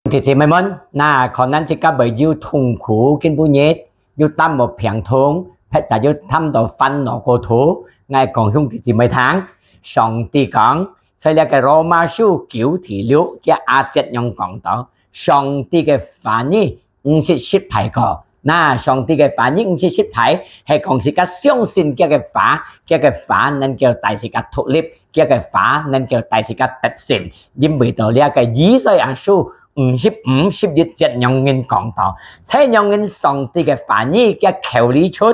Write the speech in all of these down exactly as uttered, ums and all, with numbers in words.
弟兄姊妹們，那可能自家會有痛苦，今晡日有擔無平痛，或者有擔到煩惱過頭。𠊎講兄弟姊妹聽，上帝講，在這个羅馬書九第六个阿節樣講到，上帝个話語毋識失敗過。那上帝个話語毋識失敗，係講自家相信佢个話，佢个話能夠帶自家脫離，佢个話能夠帶自家得勝。因為到這个以賽亞書五十五十一節樣人講到，在樣人上帝个話語佢口裡出，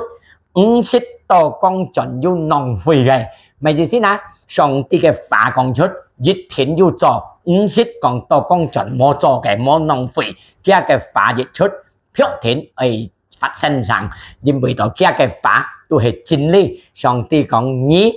毋識到講轉有浪費个。麼个意思呢？上帝个話講出，一定有做，毋識講到講轉無做个，無浪費。佢个話一出，必定會發生上，因為到佢个話都係真理。上帝講你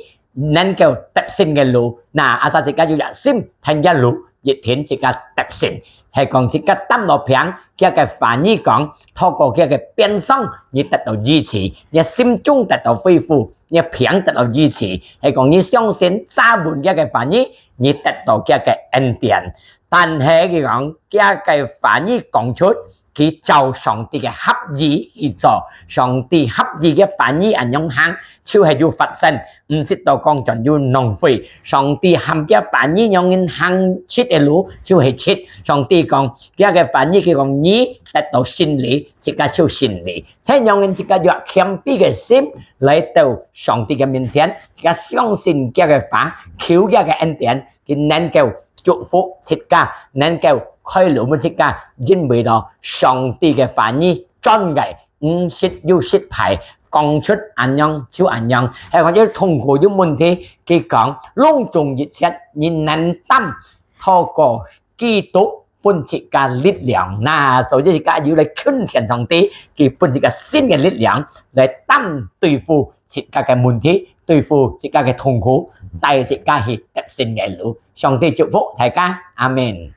能夠得勝个路，那asal自家有這心，聽佢路，一定自家得勝。係講自家擔到病，佢个話語講，透過佢个鞭傷，你得到醫治，你心中得到恢復，你病得到醫治。係講你相信，抓穩佢个話語，你得到佢个恩典。但係佢講，佢个話語講出，佢照上帝个合意去做，上帝合意个話語恁樣行，就係有發生，毋識到講轉有浪費。上帝喊佢話語樣人行直个路，就係直。上帝講，佢个話語佢講你得到勝利，自家就勝利。在樣人自家有謙卑个心來到上帝个面前，自家相信佢个話，求佢个恩典，佢能夠祝福自家，能夠開路分自家，因為到上帝个話語真个，毋識有失敗，講出恁樣就恁樣。係講有痛苦有問題，佢講攏總一切，你能擔，透過基督分自家力量。那所以自家有來近前上帝，佢分自家新个力量來擔對付自家个問題，對付自家个痛苦，帶自家去得勝个路。上帝祝福大家，阿們。